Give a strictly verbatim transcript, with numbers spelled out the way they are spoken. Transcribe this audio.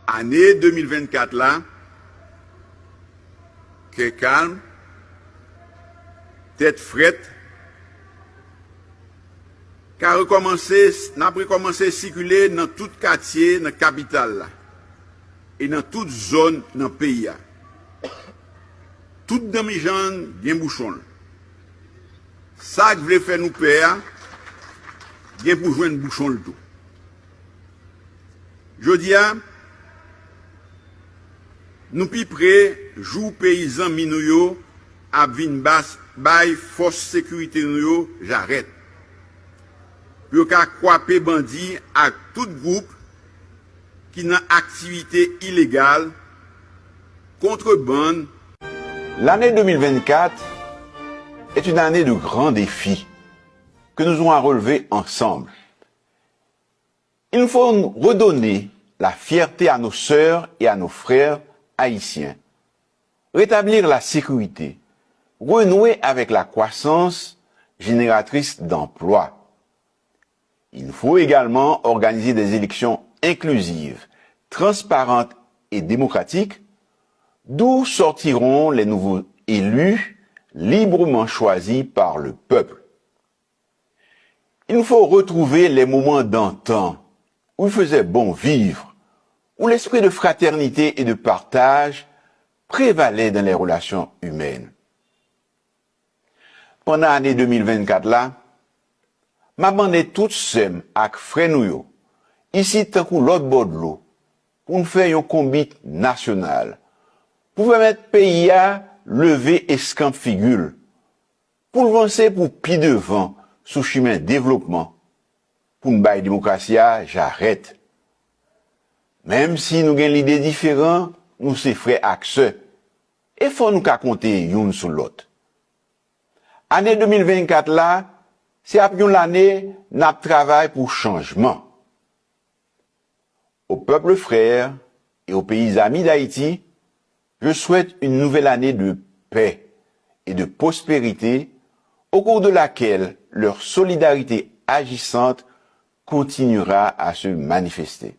Ane de mil vennkat la, kè kalm, tèt frèt, ka rekòmanse, n ap rekòmanse sikile nan tout katye nan kapital la e nan tout zòn nan peyi a. Tout danmijann gen bouchon l. Sa k vle fè nou pè a, gen pou jwenn bouchon l tou. Jodi a, nou pi pre jou peyi zanmi nou yo ap vin bas bay fòs sekirite nou yo jarèt, pou yo ka kwape bandi ak tout gwoup ki nan aktivite ilegal, kontrebann. L'année deux mille vingt-quatre est une année de grands défis que nous aurons à relever ensemble. Il nous faut redonner la fierté à nos sœurs et à nos frères haïtiens, rétablir la sécurité, renouer avec la croissance génératrice d'emplois. Il nous faut également organiser des élections inclusives, transparentes et démocratiques, d'où sortiront les nouveaux élus librement choisis par le peuple. Il nous faut retrouver les moments d'antan où il faisait bon vivre, où l'esprit de fraternité et de partage prévalait dans les relations humaines. Pandan ane de mil vennkat la, m ap mande tout sè m ak frè nou yo, isit tankou lòt bò dlo, pou n fè yon konbit nasyonal, pou pèmèt peyi a leve eskanp figi l, pou l vanse pou pi devan sou chimen devlopman, pou n bay demokrasi a jarèt. Menm si nou gen lide diferan, nou se frè ak sè, e fò nou ka konte youn sou lòt. Ane de mil vennkat la, se ap yon lane n ap travay pou chanjman. Au peuple frère et aux pays amis d'Haïti, je souhaite une nouvelle année de paix et de prospérité au cours de laquelle leur solidarité agissante continuera à se manifester.